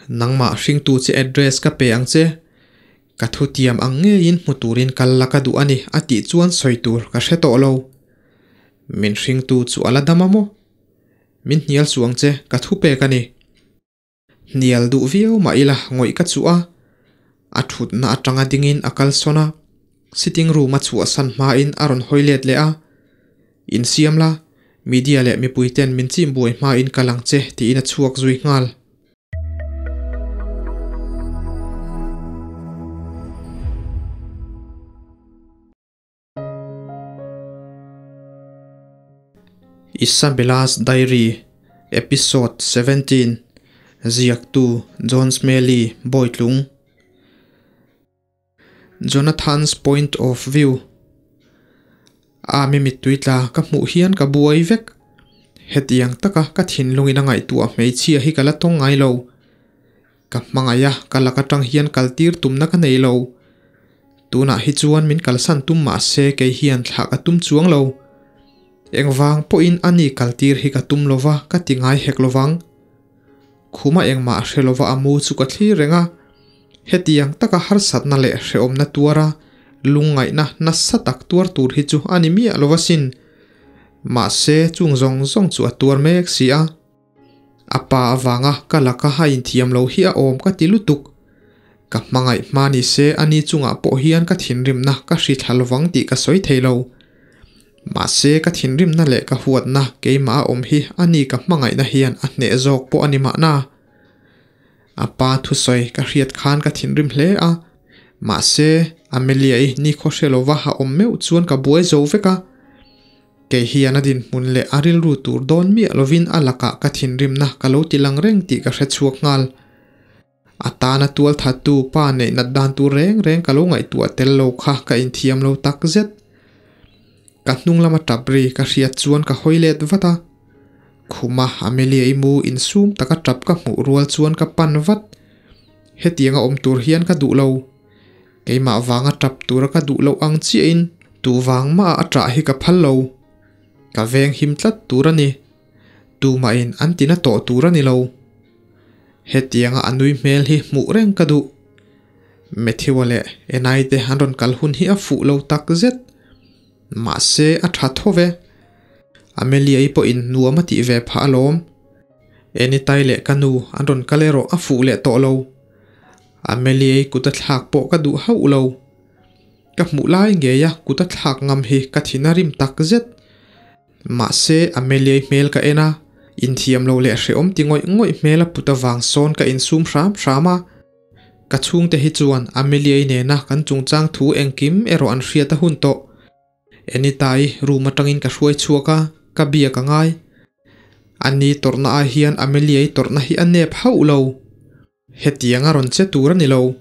Nangmah hringtu che address ka pe ang che. Ka thutiam ang ngeiin hmu turin kal la ka duh a ni a tih chuan sawi tur ka hre tawh lo. Min hringtu chu a la dam a maw? Min hnial suh ang che, ka thu pek a ni. Hnial duh viau mah ila ngawih ka chuh a, a thutna atanga dingin a kalsawn a, sitting room a chhuahsan hmain a rawn hawi let leh a, Insiam la, media leh mipui ten min chim buai hmain kal ang che tiin a chhuak zui nghal. Isabella's Diary, Episode 17, Ziaktu John Smelly, Bawitlung. Jonathan's Point of View A mi mittui tla ka hmuh hian ka buai vek. Hetiang taka ka thinlungin a ngaihtuah hmeichhia hi ka la tawng ngai lo. Ka hmangaih a, ka lak atang hian kaltir tumna ka nei lo. Tunah hi chuan min kalsan tum mah se kei hian thlah ka tum chuang lo. Engvang pawhin a ni kaltir hi ka tum lova ka ti ngai hek lovang. Khuma engmah hre lova a mu chu ka thlir reng a. Hetiang taka harsatna leh hrehawmna tuara lungngaihna nasa tak tuar tur hi chu a ni miah lova sin. Mahse chung zawng zawng chu a tuar mek si a. A pa avanga ka laka a inthiam lo hi a awm ka ti lutuk. Ka hmangaih hma ni se ani chungah pawh hian ka thinrimna ka hri thla lovang tih ka sawi thei lo. Mahse ka thinrimna leh ka huatna keimah a awm hi ani ka hmangaihna hian a hneh zawk pawh a ni mahna. A pa thusawi ka hriat khan ka thinrim hle a, mahse Amelia-i nikhaw hre lova a awm meuh chuan ka buai zo vek a. Kei hian a dinhmun leh a rilru tur dawn miah lovin a lakah ka thinrimna ka lo ti lang reng tih ka hre chhuak nghal. A tana tual thattu pa neih nat dan tur reng reng ka lo ngaihtuah tel lo kha ka inthiam lo tak zet. Ka hnung lama tap ri ka hriat chuan ka hawi let vat a. Khuma Amelia-i mu insum taka tap ka hmuh rual chuan ka pan vat. Hetianga awm tur hian ka duh lo. Keimah vanga tap tura ka duh loh ang chiahin tu vang mah a ṭah hi ka phal lo. Ka veng him tlat tur a ni. Tumahin an tina tawh tur a ni lo. Hetianga a nui hmel hi hmuh reng ka duh. Matthew-a leh Enai te an rawn kal hun hi a fuh lo tak zet. Mahse a ṭha tho ve. Amelia-i pawhin nuam a tih ve phah alawm. Enitai leh ka nu an rawn kal erawh a fuh leh tawh lo. Amelia-i kut a thlak pawh ka duh hauh lo. Ka hmuh lai ngeia kut a thlak ngam hi ka thin a rim tak zet. Mahse, Amelia-i hmel ka en a, inthiam lo leh hrehawm ti ngawih ngawih hmel a put avang sawn ka insum hram hram a. Ka chhungte hi chuan Amelia-i nena kan chungchang thu engkim erawh an hriat a hun tawh. Anita-i room atangin ka hruai chhuak a, ka biak a ngai. Ani tawrhna ah hian Amelia-i tawrhna hi a nep hauh lo. Hetiang a rawn che tur a ni lo.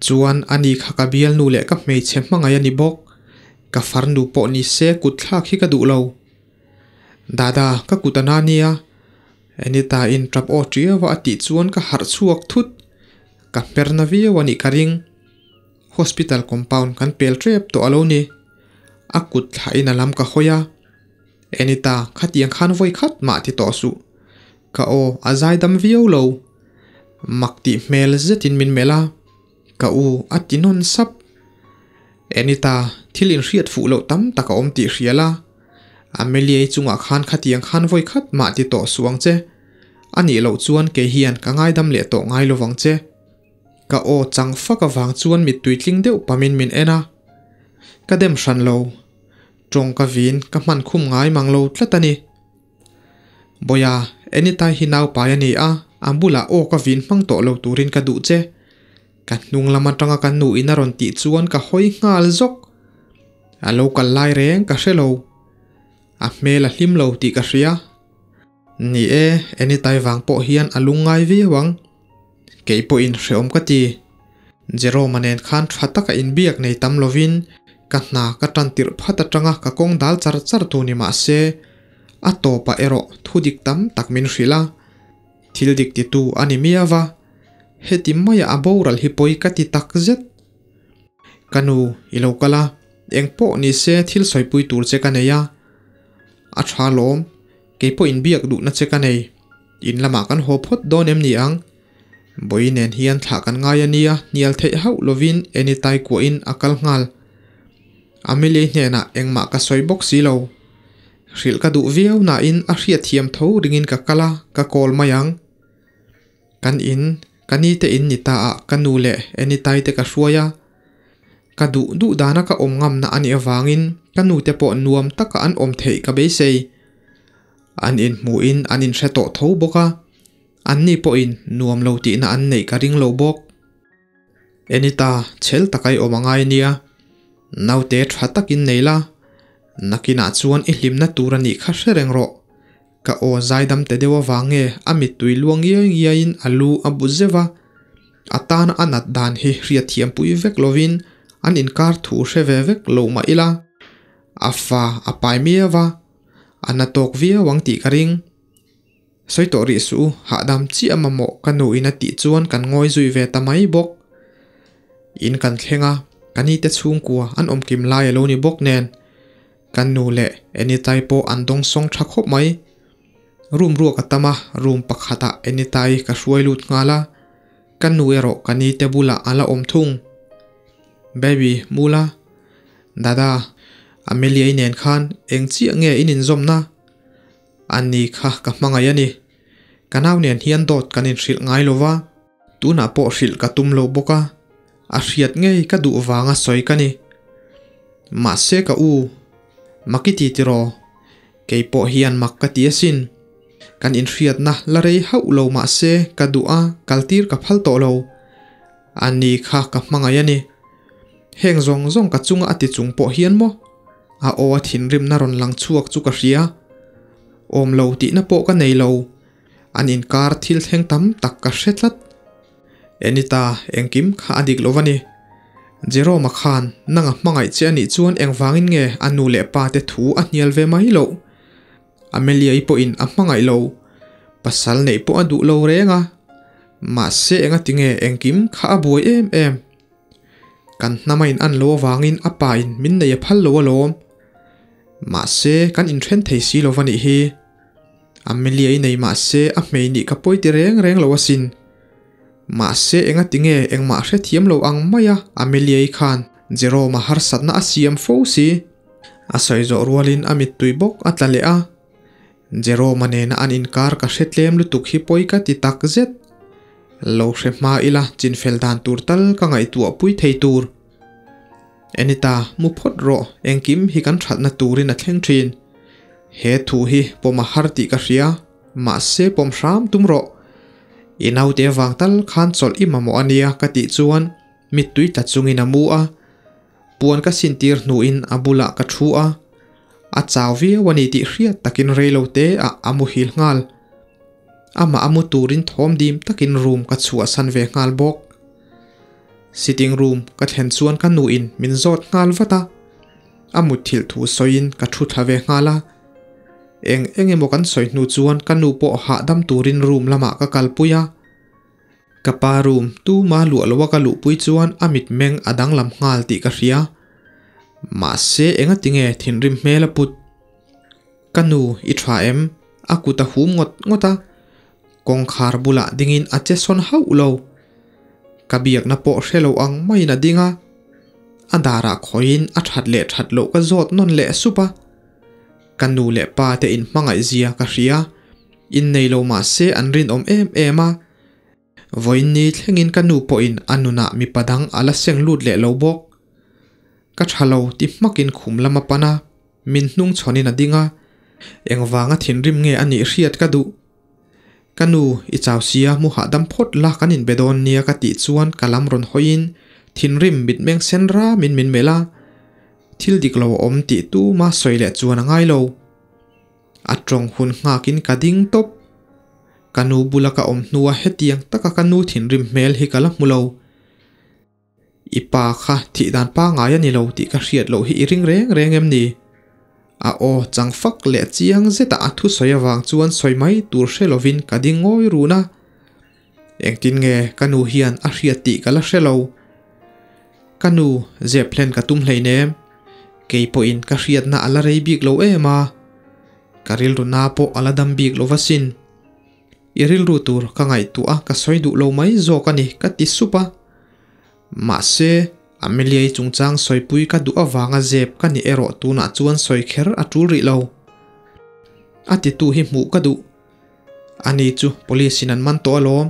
Chuan ani kha ka bialnu leh ka hmeichhe hmangaih a ni bawk. Ka farnu pawh ni se kut thlak hi ka duh lo. Dada, ka kut a na nia. Anita-in tap aw tiau a a tih chuan ka harh chhuak thut. Ka hmerna viau a nih ka ring. Hospital compound kan pel tep tawh a lo ni. A kut thlahin a lam ka hawi a. Anita, khatiang khan vawi khat mah ti tawh suh. Ka aw a zaidam viau lo. Mak tih hmel zetin min melh a. Ka u a ti nawn sap. Anita, thil inhriat fuh loh tam tak a awm tih hria la. Amelia-i chungah khan khatiang khan vawi khat mah ti tawh suh ang che. A nih loh chuan kei hian ka ngaidam leh tawh ngai lovang che. Ka aw chang fak avang chuan mittui tling deuh pamin min en a. Ka dem hran lo. Tawng ka vin ka hman khum ngai mang lo tlat a ni. Bawia, Enitai hi naupai a ni a, a bulah aw ka vin hmang tawh lo turin ka duh che. Ka hnung lam atanga ka nu in a rawn tih chuan ka hawi nghal zawk. A lo kal lai reng ka hre lo. A hmel a hlim lo tih ka hria. Ni e, Enitai vang pawh hian a lungngai viau ang. Kei pawhin hrehawm ka ti. Jerome-a nen khan tha taka inbiak nei tam lovin ka hna ka tan tirh phat atanga ka kawng dal char char tu ni mah se, a tawpah erawh thu dik tam tak min hrilh a. Thil dik titu a ni miau va, heti maia a boral hi pawi ka ti tak zet. Ka nu, i lo kal a, eng pawh ni se thil sawipui tur che ka nei a. A tha lawm, kei pawh inbiak duhna che ka nei. In lamah kan haw phawt dawn em ni ang? Bawi nen hian thlah kan ngai a nia, hnial theih hauh lovin Enitai kuahin a kal nghal. Amelie hnenah engmah ka sawi bawk si lo. Hrilh ka duh viau nain a hriatthiam tho ringin ka kal a, ka call mai ang. Kan in, ka ni te in ni ta ah ka nu leh Enitai te ka hruai a. Ka duh duh dana ka awm ngamna a nih avangin ka nu te pawh nuam taka an awm theih ka beisei. An inhmuhin an inhre tawh tho bawk a, anni pawhin nuam lo tihna an neih ka ring lo bawk. Enita, chhel taka i awm a ngai nia. Naute tha takin nei la, nakinah chuan i hlimna tur a nih kha hre reng rawh. Ka aw zaidam te deuh avang nge a mittui luang ngiai ngiaiin a lu a bu zeuh a. A tana a nat dan hi hriatthiampui vek lovin an inkar thu hre ve vek lo mah ila, a fa a pai miau a, a na tawk viau ang tih ka ring. Sawi tawh rih suh u, hahdam chiah mamawh ka nu in a tih chuan kan ngawi zui ve ta mai bawk. In kan thleng a, ka ni te chhungkua an awm kim lai a lo ni bawk nen, ka nu leh Enitai pawh an dawng sawng tha khawp mai. Room ruak a tam a, room pakhatah Enitai ka hruai lut nghal a, ka nu erawh ka ni te bulah a la awm thung. Baby, mula. Dada, Amelia-i nen khan eng chiah nge in inzawmna? A ni kha ka hmangaih a ni. Ka nau nen hian dawt kan inhrilh ngai lo va, tunah pawh hrilh ka tum lo bawk a, a hriat ngei ka duh vanga sawi ka ni. Mahse ka u, mak i ti tiraw? Kei pawh hian mak ka ti asin. Kan inhriatna la rei hauh lo mahse ka duh a, kaltir ka phal tawh lo. A ni kha ka hmangaih a ni. Heng zawng zawng ka chunga a ti chung pawh hian maw? A aw a thinrimna rawn lang chhuak chu ka hria. Awm lo tihna pawh ka nei lo. An inkar thil thleng tam tak ka hre tlat. Enita, engkim kha a dik lo va ni. Jerome-a khan nanga hmangaih che a nih chuan engvangin nge a nu leh pa te thu a hnial ve mai loh? Amelia-i pawhin a hmangaih lo. Pasal neih pawh a duh lo reng a. Mahse engatinge engkim kha a buai em em? Kan hnama in an lo avangin a pa in min nei a phal lo alawm. Mahse kan inthen thei si lo va nih hi. Amelia i nei mahse a hmei nih ka pawi ti reng reng lo asin. Mahse enga tinge engmah hrethiam lo ang mai a Amelia i khan Jerome-a harsatna a siam fo si. A sawi zawh rualin a mittui bawk a tla leh a. Jerome-a nena an inkar ka hre tlem lutuk hi pawi ka ti tak zet. Lo hre hma ila chinfel dan tur tal ka ngaihtuah pui thei tur. Anita, mu phawt rawh, engkim hi kan thatna turin a thleng thin. He thu hi pawm a har tih ka hria, mahse pawm hram tum rawh. I naute vang tal khan chawlh i mamawh a nia ka tih chuan mittui tla chungin a mu a. Puan ka sintir hnuin a bulah ka thu a, a chau viau a ni tih hriat takin reilo te ah a muhil nghal. Amah a mu turin thawm dim takin room ka chhuahsan ve nghal bawk. Sitting room ka thlen chuan ka nuin min zawt nghal vat a, a mutthilh thu sawiin ka thu thla ve nghal a. Eng eng emaw kan sawi hnu chuan ka nu pawh hahdam turin room lamah ka kalpui a. Ka pa room tuma luah loa ka luhpui chuan a mitmeng a danglam nghal tih ka hria. Mahse engatinge thinrim hmel a put? Ka nu i tha em? A kut a hum ngawt ngawt a, kawngkhar bulah dingin a che sawn hauh lo. Ka biakna pawh hre lo ang maiin a ding a, a darah khawiin a that leh that loh ka zawt nawn leh sup a. Ka nu leh pa te inhmangaih zia ka hria, innei lo mahse an rinawm em em a. Vawiin thlengin ka nu pawhin a nunah mipa dang a la seng lut leh lo bawk. Ka tha lo ti hmakin khum lam a pan a, min hnung chhawnin a ding a, engvanga thinrim nge a nih hriat ka duh. Ka nu, i chau sia mu hahdam phawt la kan inbe dawn nia ka tih chuan ka lam rawn hawiin thinrim mitmeng sen ramin min melh a, thil dik lo a awm tih tuma sawi leh chuan a ngai lo. A tawng hun nghakin ka ding tawp. Ka nu bula ka awm hnua hetiang taka ka nu thinrim hmel hi ka la hmu lo. I pa kha thih dan pangai a ni lo tih ka hriat loh hi i ring reng reng em ni? A aw chang fak leh chiang zeta a thusawi avang chuan sawi mai tur hre lovin ka ding ngawi run a. Engtin nge ka nu hian a hriat tih ka la hre lo. Ka nu, zep hlen ka tum hleinem. Kei pawhin ka hriatna a la rei bik lo em a, ka rilru na pawh a la dam bik lo va sin. I rilru tur ka ngaihtuah a, ka sawi duh lo mai zawk a ni ka ti sup a. Mahse, Amelia-i chungchang sawipui ka duh avanga zep ka ni erawh tunah chuan sawi kher a tul rih lo. A titu hi hmuh ka duh. Ani chu police in an man tawh alawm.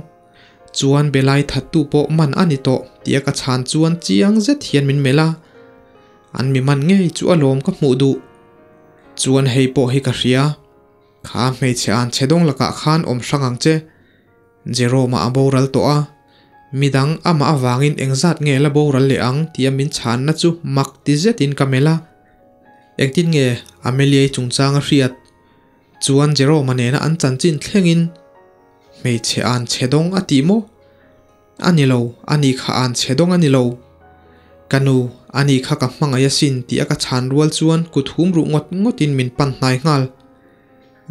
Chuan Belai thattu pawh man a ni tawh tia ka chhan chuan chiang zet hian min melh a. An mi man ngei chu alawm ka hmuh duh. Chuan hei pawh hi ka hria. Kha hmeichhe an chhe dawng lakah khan awm hrang ang che. Jerome-a a boral tawh a. Midang amah avangin engzat nge la boral leh ang tia min chhanna chu mak ti zetin ka melh a. Engtin nge Amelia-i chungchang a hriat? Chuan Jerome-a nena an chanchin thlengin hmeichhe an chhe dawng a ti maw? A ni lo, ani kha an chhe dawng a ni lo. Ka nu, ani kha ka hmangaih asin tih a ka chhan rual chuan kut hum ruh ngawt ngawtin min pan hnai nghal.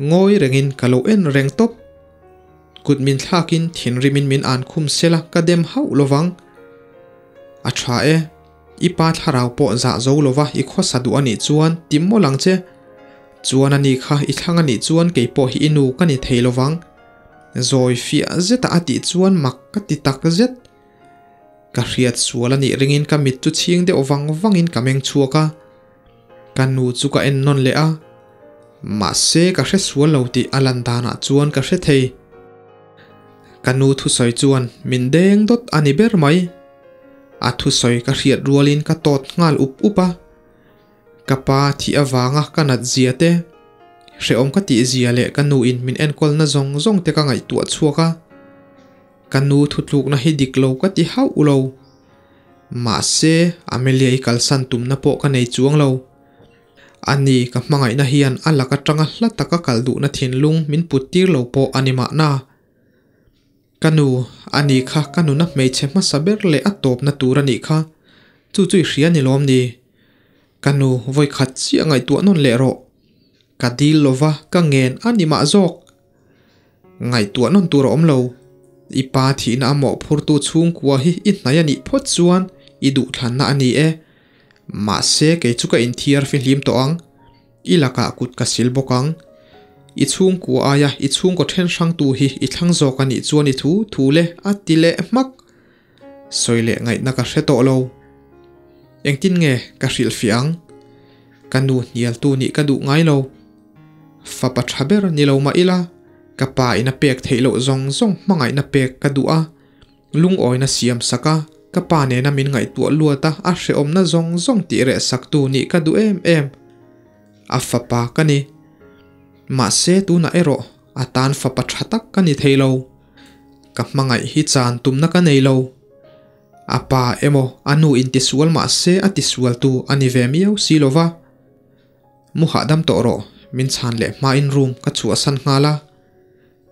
Ngawi rengin ka lo en reng tawp. Kut min thlakin thinrimin min an khum sela ka dem hauh lovang. A tha e. I pa thlarau pawh zah zo lova i khawsa duh a nih chuan ti mawlh ang che. Chuan a ni kha i thlang a nih chuan kei pawh hi i nu ka ni thei lovang. Zawi fiah zeta a tih chuan mak ka ti tak zet. Ka hriat sual a nih ringin ka mit chu chhing deuh vang vangin ka meng chhuak a. Ka nu chu ka en nawn leh a. Mahse ka hre sual lo tih a lan danah chuan ka hre thei. Ka nu thusawi chuan min deng dawt a ni ber mai. A thusawi ka hriat rualin ka tawt nghal up up a. Ka pa thih avanga ka nat zia te, hrehawm ka tih zia leh ka nu in min enkawlna zawng zawng te ka ngaihtuah chhuak a. Ka nu thutlukna hi dik lo ka ti hauh lo. Mahse, Amelia i kalsan tumna pawh ka nei chuang lo. Ani ka hmangaihna hian a lak atanga hla taka kal duhna thinlung min put tir lo pawh a ni mahna. Ka nu, ani kha ka nuna hmeichhe hmasa ber leh a tawpna tur a nih kha, chu chu i hria ni lawm ni? Ka nu, vawi khat chiah ngaihtuah nawn leh rawh. Ka dil lova ka ngen a ni mah zawk. Ngaihtuah nawn tur a awm lo. I pa thihna a mawhphurtu chhungkua hi i hnai a nih phawt chuan i duhthlanna a ni e. Mahse kei chu ka inthiar fihlim tawh ang. I lakah kut ka sil bawk ang. I chhungkua aia i chhungkaw then hrangtu hi i thlang zawk a nih chuan i thu thu le a ti leh hmak. Sawi leh ngaihna ka hre tawh lo. Engtin nge ka hrilhfiah ang? Ka nu hnialtu nih ka duh ngai lo. Fapa tha ber ni lo mah ila, ka pa in a pek theih loh zawng zawng hmangaihna pek ka duh a. Lungawina siam sak a, ka pa nena min ngaihtuah luat a, a hrehawmna zawng zawng tih reh saktu nih ka duh em em. A fapa ka ni. Mahse tunah erawh a tan fapa tha tak ka ni thei lo. Ka hmangaih hi chan tumna ka nei lo. A pa emaw a nu in tisual mahse a tisualtu a ni ve miau si lo va. Mu hahdam tawh rawh, min chhan leh hmain room ka chhuahsan nghal a.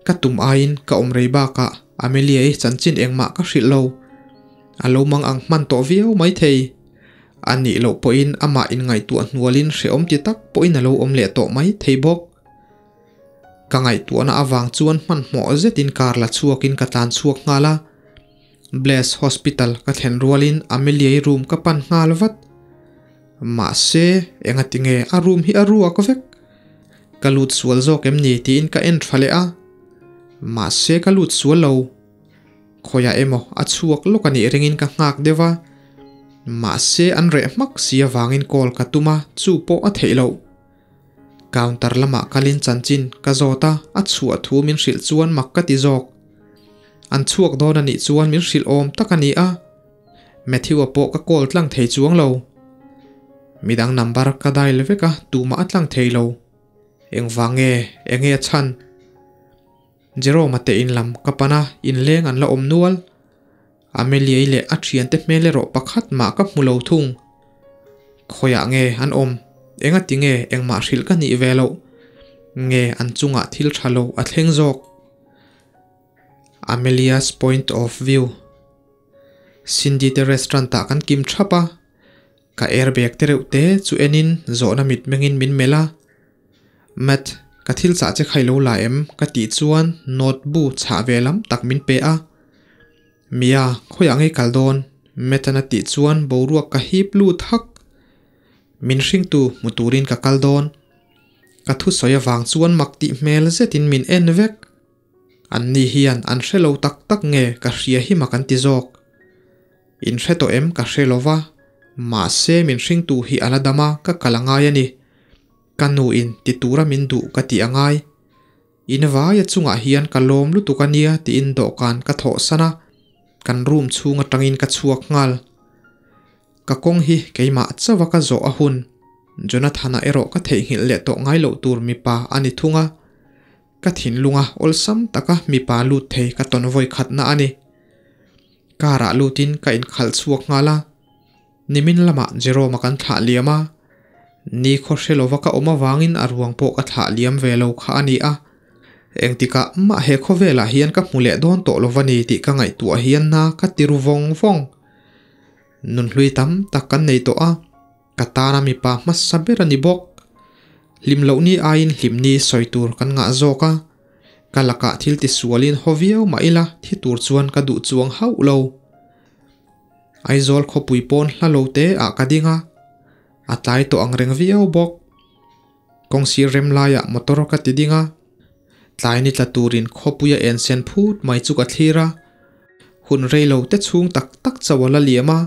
Ka tum aiin ka awm rei bakah Amelia-i chanchin engmah ka hrilh lo. A lo mang ang hman tawh viau maithei. A nih loh pawhin amah inngaihtuah hnualin hrehawm ti tak pawhin a lo awm leh tawh maithei bawk. Ka ngaihtuahna avang chuan hmanhmawh zetin car la chhuakin ka tlan chhuak nghal a. Bless Hospital ka thlen rualin Amelia-i room ka pan nghal vat. Mahse, engati nge a room hi a ruak vek? Ka lut sual zawk em ni tiin ka en tha leh a. Mahse ka lut sual lo. Khawiah emaw a chhuak lawk a nih ringin ka nghak deuh a. Mahse an reh hmak si avangin call ka tum a, chu pawh a theih loh. Counter lamah kalin chanchin ka zawt a, a chhuah thu min hrilh chuan mak ka ti zawk. An chhuak dawn a nih chuan min hrilh awm tak a ni a. Matthew-a pawh ka call tlang thei chuang lo. Midang number ka dial vek a, tumah a tlang thei lo. Engvang nge, enge a chhan? Jerome-a te in lam ka pan a, inleng an la awm nual. Amelia-i leh a thiante hmel erawh pakhat mah ka hmu lo thung. Khawiah nge an awm? Engati nge engmah hrilh ka nih ve loh? Nge an chungah thil tha lo a thleng zawk? Amelia's point of view. Cindy te restaurant ah kan kim thap a, ka airbag te reuh te chu en in zawhna mit meng in min melh a. Matt, ka thil chah che kha i lo la em? ka tih chuan note bu chhah ve lam tak min pe a. Mia, khawiah ngei kal dawn? Matt an a tih chuan boruak ka hip lut hak. Min hringtu hmu turin ka kal dawn. Ka thusawi avang chuan mak tih hmel zetin min en vek. An ni hian an hre lo tak tak nge ka hria hi mak an ti zawk. In hre tawh em ka hre lo va, mahse min hringtu hi a la dam a ka kal a ngai a ni. Ka nu in ti tura min duh ka tih a ngai. In vaia chungah hian ka lawm lutuk a nia tiin dawhkan ka thawhsan a, kan room chhung atangin ka chhuak nghal. Ka kawng hi keimah chauha ka zawh a hun. Jonathana erawh ka theihnghilh leh tawh ngai loh tur mipa a ni thung a. Ka thinlunga awlsam taka mipa lut thei ka tawn vawi khatna a ni. Car ah lutin ka inkhalh chhuak nghal a. Nimin lamah Jerome-a kan thlah liam a. Ni khaw hre lova ka awm avangin a ruang pawh ka thlah liam ve lo kha a ni a. Engtikah mah he khawvelah hian ka hmu leh dawn tawh lova ni tih ka ngaihtuah hian na ka ti ru vawng vawng. Nunhlui tam tak kan nei tawh a. Ka tana mipa hmasa ber a ni bawk. Hlim loh ni aiin hlim ni sawi tur kan ngah zawk a. Ka lakah thil ti sualin haw viau mah ila thi tur chuan ka duh chuang hauh lo. Aizawl khawpui pawn hla lo te ah ka ding a, a tlai tawh ang reng viau bawk. Kawngsir rem laiah motor ka ti ding a, tlai ni tla turin khawpuia en sen phut mai chu ka thlir a. Hun rei lo te chhung tak tak chauh a la liam a,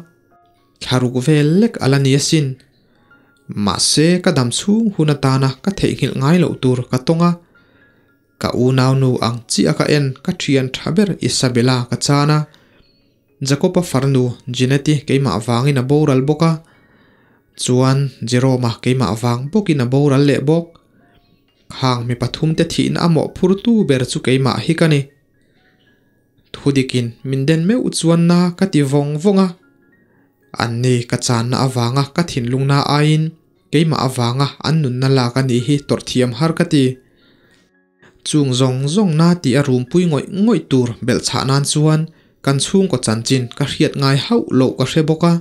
thlaruk vel lek a la ni asin. Mahse ka dam chhung hun atana ka theihnghilh ngai loh tur ka tawng a. Ka unaunu ang chiah ka en ka thian tha ber Isabella ka chan a. Jacob-a farnu Jeanette-i keimah vangin a boral bawk a, chuan Jerome-a keimah vang bawkin a boral leh bawk. Khang mi pathumte thihna a mawhphurtu ber chu keimah hi ka ni. Thudikin min den meuh chuan na ka ti vawng vawng a. Anni ka channa avanga ka thinlungna aiin keimah avanga an nunna lak a nih hi tawrh thiam har ka ti. Chung zawng zawng na tih a rumpui ngawih ngawih tur belh chhah nan chuan kan chhungkaw chanchin ka hriat ngai hauh loh ka hre bawk a.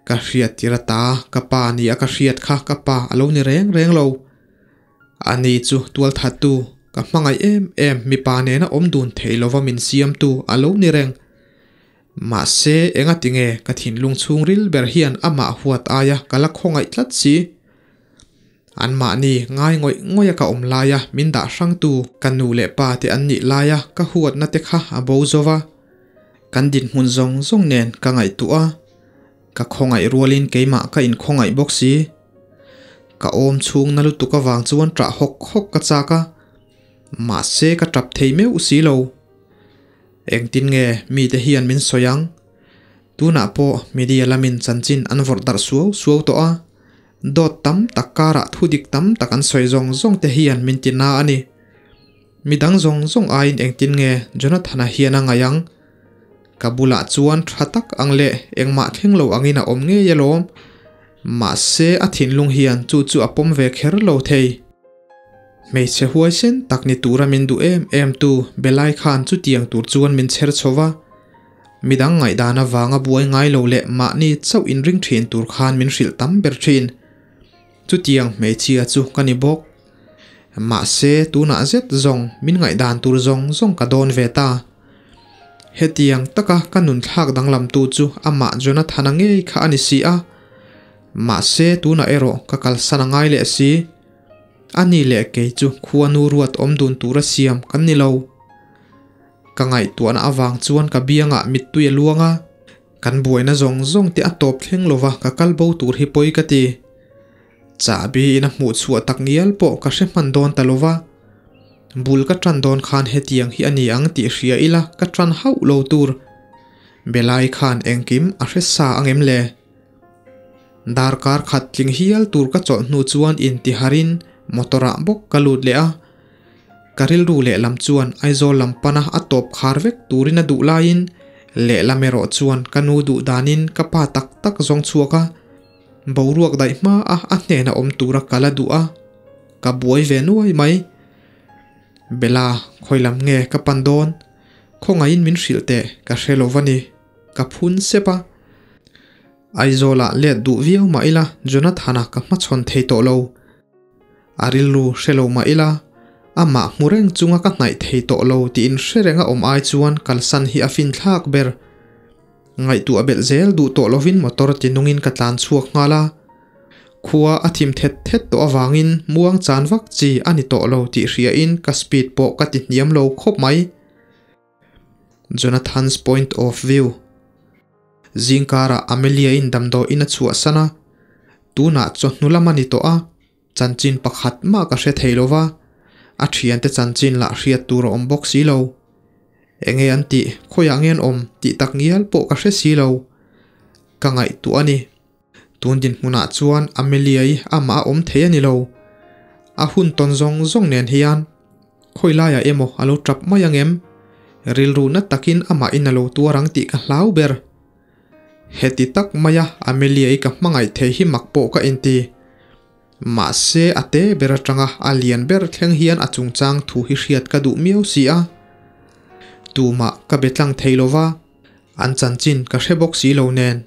Ka hriat tir ata ka pa ni a ka hriat kha ka pa a lo ni reng reng lo. Ani chu tualthattu ka hmangaih em em mipa nena awm dun thei lova min siamtu a lo ni reng. Mahse engati nge ka thinlung chhungril ber hian amah huat aia ka la khawngaih tlat si. Anmahni ngai ngawih ngawih a ka awm laia min dah hrangtu ka nu leh pa te an nih laia ka huatna te kha a bo zo va. Kan dinhmun zawng zawng nen ka ngaihtuah a, ka khawngaih rualin keimah ka inkhawngaih bawk si. Ka awm chhung na lutuk avang chuan ṭah hawk hawk ka chak a, mahse ka ṭap thei meuh si lo. Engtin nge mite hian min sawi ang? Tunah pawh media lamin chanchin an vawrh darh suau suau tawh a. Dawt tam tak karah thu dik tam tak an sawi zawng zawng te hian min ti na a ni. Midang zawng zawng aiin engtin nge Jonathana hian a ngaih ang? Ka bulah chuan tha tak ang leh engmah thleng lo angin a awm ngei alawm. Mahse a thinlung hian chu chu a pawm ve kher lo thei. Hmeichhe huaisen tak ni tura min duh em em tu Belai khan chutiang tur chuan min chher chho va. Midang ngaihdan avanga buai ngai lo leh mahni chauh inring thin tur khan min hrilh tam ber thin. Chutiang hmeichhia chu ka ni bawk. Mahse tunah zet zawng min ngaihdan tur zawng zawng ka dawn ve ta. Hetiang taka ka nun thlak danglamtu chu amah Jonathana ngei kha a ni si a. Mahse tunah erawh ka kalsan a ngai leh si. Ani leh kei chu khuanu ruat awm dun tura siam kan ni lo. Ka ngaihtuahna avang chuan ka biangah mittui a luang a, kan buaina zawng zawng te a tawp thleng lova ka kal bo tur hi pawi ka ti. Chahbi in a hmuh chhuah tak ngial pawh ka hre hman dawn ta lova, bul ka tan dawn khan hetiang hi a ni ang tih hria ila ka tan hauh lo tur. Belai khan engkim a hre sa angem le? Darkar khat tling hial tur ka chawlh hnu chuan intiharin motor ah bawk ka lut leh a. Ka rilru lehlam chuan Aizawl lam pana a tawp khar vek turin a duh laiin lehlam erawh chuan ka nu duh danin ka pa tak tak zawng chhuak a, boruak daih hma a a hnena awm tura kal a duh a, ka buai ve nuai mai. Bella, khawi lam nge ka pan dawn? Khawngaihin min hrilh teh, ka hre lo va ni, ka phun sep a. Aizawlah let duh viau mah ila Jonathana ka hmachhawn thei tawh lo. A rilru hre lo mah ila, amah hmu reng chunga ka hnaih thei tawh lo tiin hre renga awm ai chuan kalsan hi a finthlak ber. Ngaihtuah belh zel duh tawh lovin motor ti nungin ka tlan chhuak nghal a. Khua a thim thet thet tawh avangin muang chan vak chi a ni tawh lo tih hriain ka speed pawh ka ti hniam lo khawp mai. Jonathan's point of view. Zingkarah Amelia-in damdawiin a chhuahsan a, tunah chawhnu lam a ni tawh a, chanchin pakhat mah ka hre thei lo va, a thiante chanchin lah hriat tur a awm bawk si lo. Enge an tih, khawiah nge an awm tih tak ngial pawh ka hre si lo. Ka ngaihtuah a ni. Tun dinhmunah chuan Amelia-i amah a awm thei a ni lo. A hun tawn zawng zawng nen hian khawi laiah emaw a lo tap mai ang em? Rilru na takin amahin a lo tuar ang tih ka hlau ber. Heti tak maia Amelia-i ka hmangaih thei hi mak pawh ka inti. Mahse a te ber atanga a lian ber thleng hian a chungchang thu hi hriat ka duh miau si a. Tumah ka be tlang thei lova. An chanchin ka hre bawk si lo nen,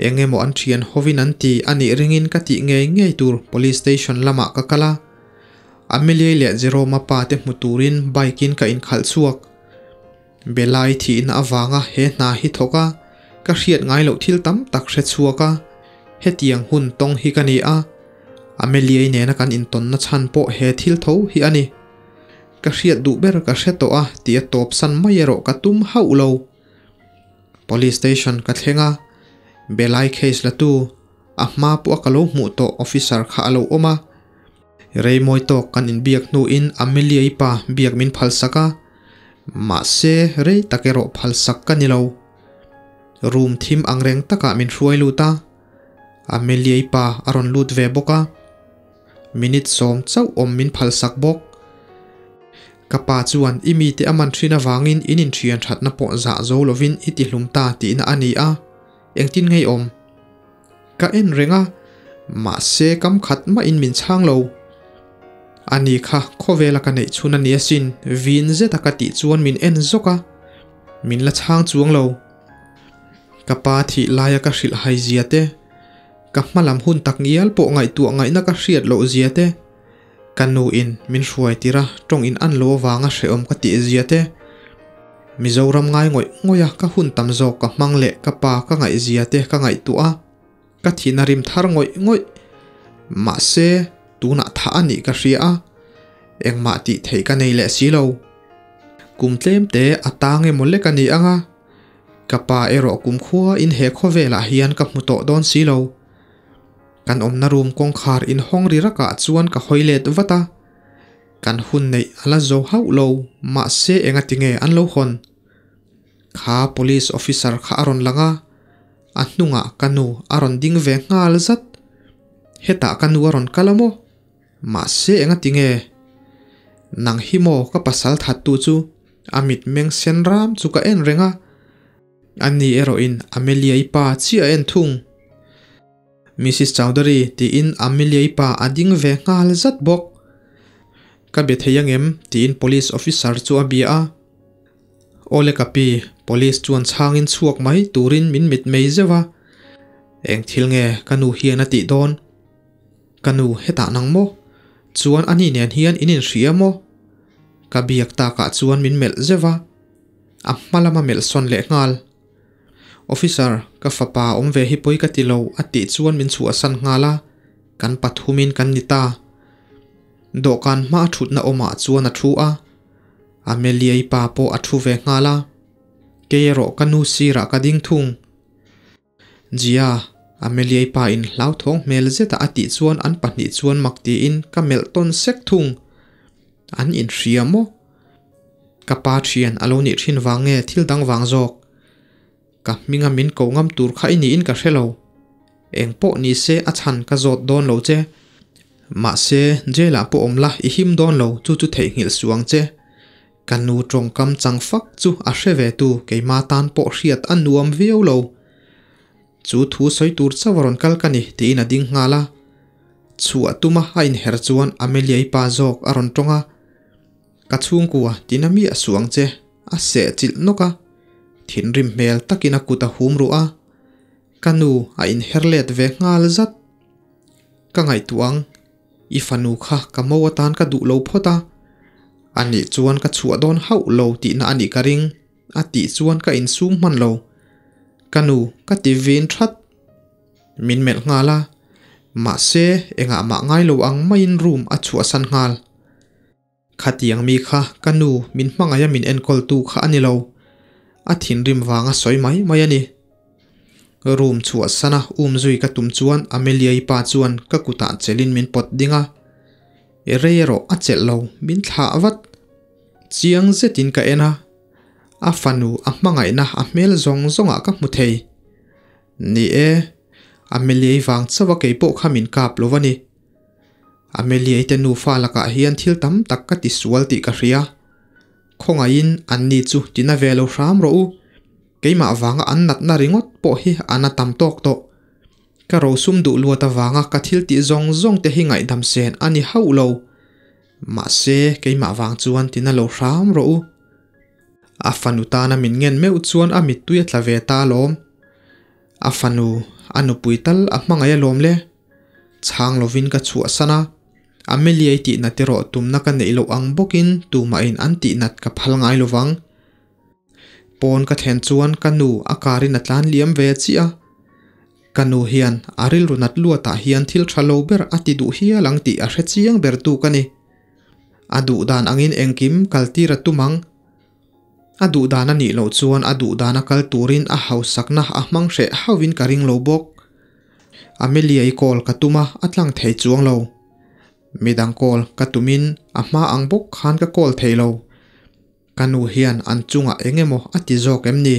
eng emaw an thian hovin an ti a nih ringin ka tih ngei ngei tur Police Station lamah ka kal a. Amelie leh Jerome-a pa te hmu turin bike in ka inkhalh chhuak. Belai thihna avanga he hna hi thawk a, ka hriat ngai loh thil tam tak hre chhuak a, hetiang hun tawng hi ka ni a. Amelie nena kan intawnna chhan pawh he thil tho hi a ni. Ka hriat duh ber ka hre tawh a tih a tawp san mai erawh ka tum hauh lo. Police station ka thleng a, Belai case la tu, a hma pawh a ka lo hmuh tawh officer kha a lo awm a. Rei mawi tawk kan inbiak hnuin Amelia-i pa biak min phalsak a, mahse rei tak erawh phalsak ka ni lo. Room thim ang reng takah min hruai lut a, Amelia-i pa a rawn lut ve bawk a. Minute sawm chauh awm min phalsak bawk. Ka pa chuan i mite a man thin avangin in inthian thatna pawh zah zo lovin i tihlum ta tihna a ni a, engtin ngei awm? Ka en reng a, mahse kam khat mahin min chhang lo. Ani kha khawvela ka neih chhun a ni asin, vin zeta ka tih chuan min en zawk a, min la chhang chuang lo. Ka pa thih laia ka hrilh hai zia te, Ka hmalam hun tak ngial pawh ngaihtuah ngaihna ka hriat loh zia te, ka nu in min hruai tir a tawng in an lo avanga hrehawm ka tih zia te, Mizoram ngai ngawih ngawih a ka hun tam zawk ka hmang leh ka pa ka ngaih zia te ka ngaihtuah a, ka thihna rim thar ngawih ngawih. Mahse, tunah thah a nih ka hria a, engmah tih theih ka nei leh si lo. Kum tlem te a tang emaw lek a ni ang a. Ka pa erawh kumkhua in he khawvelah hian ka hmu tawh dawn si lo. Kan awmna room kawngkhar inhawng ri rakah chuan ka hawi let vat a. Kan hun neih a la zo hauh lo, mahse engati nge an lo hawn? Kha police officer kha a rawn lang a, a hnungah ka nu a rawn ding ve nghal zat. Hetah ka nu a rawn kal a maw? Mahse engati nge? Nang hi maw ka pasal thattu chu? A mitmeng sen ram chu ka en reng a, ani erawhin Amelia-i pa chiah a en thung. Missus Chowdhury tiin Amelia-i pa a ding ve nghal zat bawk. Ka be thei angem? tiin police officer chu a bia a. Awle ka pi, police chuan chhangin chhuak mai turin min mitmei zeuh a. Eng thil nge ka nu hian a tih dawn? Ka nu hetah nang maw? Chuan ani nen hian in inhria maw? Ka biak takah chuan min melh zeuh a, a hma lama melh sawn leh nghal. Officer, ka fapa awm ve hi pawi ka ti lo a tih chuan min chhuahsan nghal a, kan pathumin kan ni ta. Dawhkan hma a thutna awmah chuan a thu a, Amelia-i pa pawh a thu ve nghal a, kei erawh ka nu sirah ka ding thung. Jia, Amelia-i pa in hlauthawng hmel zeta a tih chuan an pahnih chuan mak tiin ka melh tawn sek thung. An inhria maw? Ka pa thian a lo nih thin vang nge thil dang vang zawk? Ka hminga min ko ngam tur kha i niin ka hre lo. Eng pawh ni se a chhan ka zawt dawn lo che. Mahse, jail ah pawh awm la i him dawn lo chu chu theihnghilh suh ang che. Ka nu tawngkam chang fak chu a hre ve tu keima tan pawh hriat a nuam viau lo. Chu thu sawi tur chauh a rawn kal ka ni tiin a ding nghal a. Chhuah tuma a inher chuan Amelia-i pa zawk a rawn tawng a. Ka chhungkua tina mi a suh ang che a seh chilh nawk a. Thinrim hmel takin a kut a hum ruh a. Ka nu a inher let ve nghal zat. Ka ngaihtuah ang. I fanu kha ka mo atan ka duh lo phawt a, a nih chuan ka chhuah dawn hauh lo tihna a nih ka ring, a tih chuan ka insum hman lo. Ka nu, ka ti vin that. Min melh nghal a, Mahse, engah mah ngai lo ang maiin room a chhuahsan nghal. Khatiang mi kha ka nu min hmangaih a min enkawl tu kha a ni lo. A thinrim vanga sawi mai mai a ni. Room chhuahsan a um zui ka tum chuan Amelia-i pa chuan ka kutah chelhin min pawt ding a. I rei erawh a chelh lo, min thlah vat. Chiang zetin ka en a, a fanu a hmangaihna a hmel zawng zawngah ka hmu thei. Ni e, Amelia-i vang chauh a keipawh kha min kap lo a ni. Amelia-i te nufa lakah hian thil tam tak ka ti sual tih ka hria. Khawngaihin anni chu tina ve lo hram rawh u. Keimah vanga an natna ringawt pawh hi a na tam tawk tawh. Ka rosum duh luat avanga ka thil tih zawng zawng te hi ngaihdam sen a ni hauh lo. Mahse, keimah vang chuan tina lo hram rawh u. A fanu tana min ngen meuh chuan a mittui a tla ve ta alawm. A fanu, a nupui tal a hmangaih alawm le. Chhang lovin ka chhuahsan a, Amelia-i tihnat erawh tumna ka neih loh ang bawkin tumahin an tihnat ka phal ngai lovang. Pawn ka thlen chuan ka nu a car in a tlan liam ve chiah a, ka nu hian a rilru nat luatah hian thil tha lo ber a ti duh hial ang tih a hre chiang ber tu ka ni. A duh dan angin engkim kal tir a tum ang. A duh dan a nih loh chuan a duh dana kal turin a hausakna a hmang hreh hauhin ka ring lo bawk. Amelia-i call ka tum a, a tlang thei chuang lo. Midang call ka tumin a hma ang bawk khan ka call thei lo. Ka nu hian an chungah eng emaw a ti zawk em ni?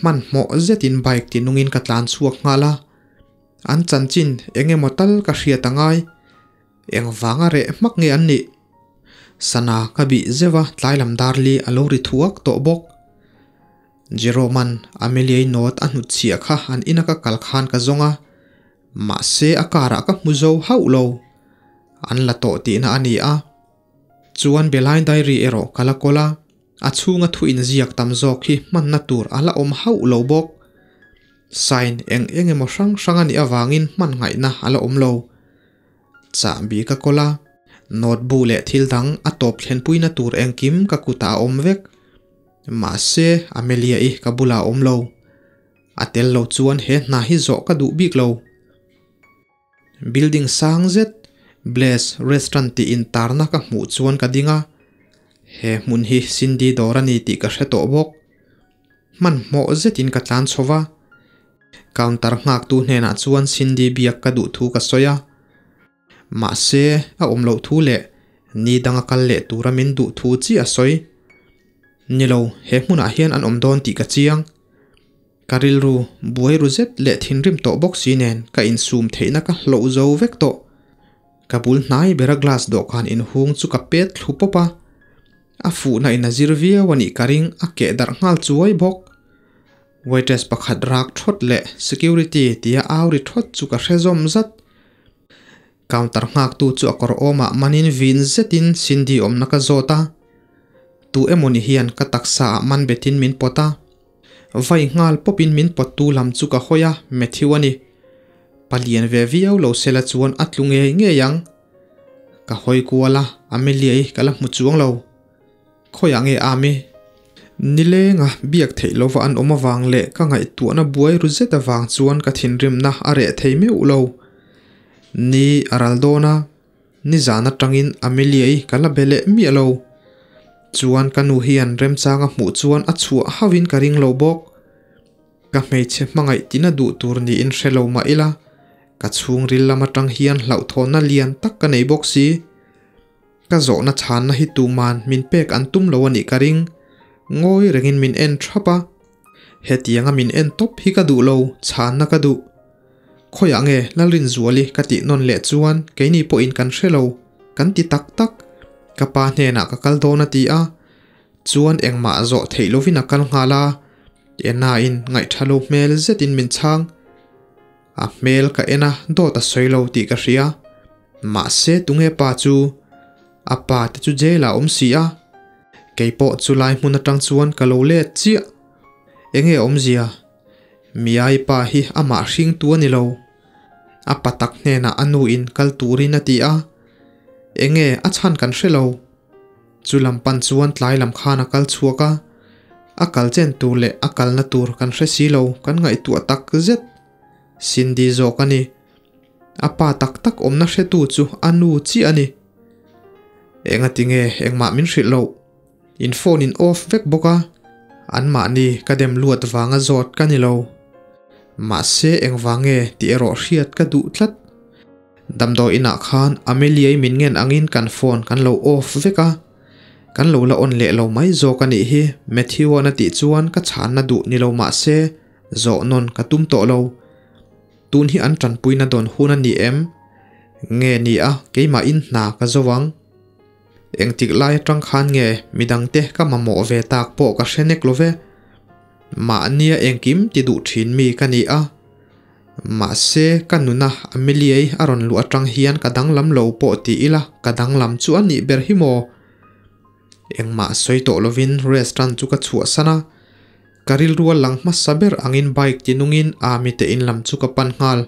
Hmanhmawh zetin bike ti nungin ka tlan chhuak nghal a, an chanchin eng emaw tal ka hriat a ngai. Engvanga reh hmak nge an nih? Sana ka bih zeuh a, tlai lam dar li a lo ri thuak tawh bawk. Jerome'an Amelia-i note a hnutchhiah kha an ina ka kal khan ka zawng a, mahse a car ah ka hmu zo hauh lo. An la tawh tihna a ni a. Chuan Belain Diary erawh ka la kawl a, a chhunga thu inziak tam zawk hi hmanna tur a la awm hauh lo bawk. Sign eng eng emaw hrang hrang a nih avangin hman ngaihna a la awm lo. Chahbi ka kawl a, notebook leh thil dang a tawp thlenpuina tur engkim ka kutah a awm vek. Mahse, Amelia-i ka bulah a awm lo. A tel lo chuan he hna hi zawh ka duh bik lo. Building sang zet, Bless Restaurant tih intarna ka hmuh chuan ka ding a, he hmun hi Cindy dawr a ni tih ka hre tawh bawk. Hmanhmawh zetin ka tlan chho va, counter nghaktu hnenah chuan Cindy biak ka duh thu ka sawi a, mahse a awm loh thu leh ni danga kal leh tura min duh thu chiah a sawi. Ni lo, he hmunah hian an awm dawn tih ka chiang. Ka rilru buai ru zet leh thinrim tawh bawk si nen ka insum theihna ka hloh zo vek tawh. Ka bul hnai bera glass dawhkan inhung chu ka pet thlu pawp a, a fuhna in a zir viau a nih ka ring a keh darh nghal chuai bawk. Waitress pakhat rak thawt leh security tia au ri thawt chu ka hre zawm zat. Counter nghaktu chu a kawr awmah manin vin zetin Cindy awmna ka zawt a, tu emawni hian ka taksa ah man betin min pawt a, vai nghal pawpin min pawttu lam chu ka hawi a, Matthew a ni. Palian ve viau lo sela chuan a tlu ngei ngei ang. Ka hawi kual a, Amelia-i ka la hmu chuang lo. Khawiah nge Ami? Nilenga biak theih lova an awm avang leh ka ngaihtuahna buai ru zet avang chuan ka thinrimna a reh thei meuh lo. Ni a ral dawn a, nizan atangin Amelia-i ka la be leh miah lo. Chuan ka nu hian remchanga hmuh chuan a chhuah hauhin ka ring lo bawk. Ka hmeichhe hmangaih tina duh tur niin hre lo mah ila, ka chhungril lam atang hian hlauhthawnna lian tak ka nei bawk si. Ka zawhna chhanna hi tuman min pek an tum lo a nih ka ring. Ngawi rengin min en thap a. Hetianga min en tawp hi ka duh lo, chhanna ka duh. Khawiah nge Lalrinzuali ka tih nawn leh chuan keini pawhin kan hre lo, kan ti tak tak. Ka pa hnenah ka kal dawn a ti a, chuan engmah zawh theih lovin a kal nghal a, Enna-in ngaihtha lo hmel zetin min chhang. A hmel ka en a, dawt a sawi lo tih ka hria. Mahse tunge pa chu? A pa te chu jail ah awm si a. Kei pawh chu lai hmun atang chuan ka lo let chiah. Enge awmzia? Miai pa hi amah hringtu a ni lo. A pa tak hnenah a nu in kal turin a ti a. Enge a chhan kan hre lo. Chu lam pan chuan tlai lam khan a kal chhuak a, a kal chen tur leh a kalna tur kan hre si lo, kan ngaihtuah tak zet. Cindy zawk a ni. A pa tak tak awmna hretu chu a nu chiah a ni. Engatinge engmah min hrilh loh? In phone in off vek bawk a, anmahni ka dem luat vanga zawt ka ni lo. Mahse engvange tih erawh hriat ka duh tlat. Damdawi inah khan Amelia-i min ngen angin kan phone kan lo off vek a, kan lo la on leh lo mai zawk a nih hi Matthew-a'n a tih chuan ka chhanna duh ni lo mahse zawh nawn ka tum tawh lo. Tun hi an tanpuina dawn hun a ni em? Nge ni a keimahin hna ka zo ang? Engtik lai atang khan nge midangte ka mamawh ve tak pawh ka hre nek lo ve. Mahnia engkim ti duh thin mi ka ni a. Mahse ka nuna Ameliei a rawn luh atang hian ka danglam lo pawh ti ila ka danglam chu a nih ber hi maw? Engmah sawi tawh lovin restaurant chu ka chhuahsan a. Ka rilru a lang hmasa ber angin bike tinungin Ami te in lam chu ka pan nghal.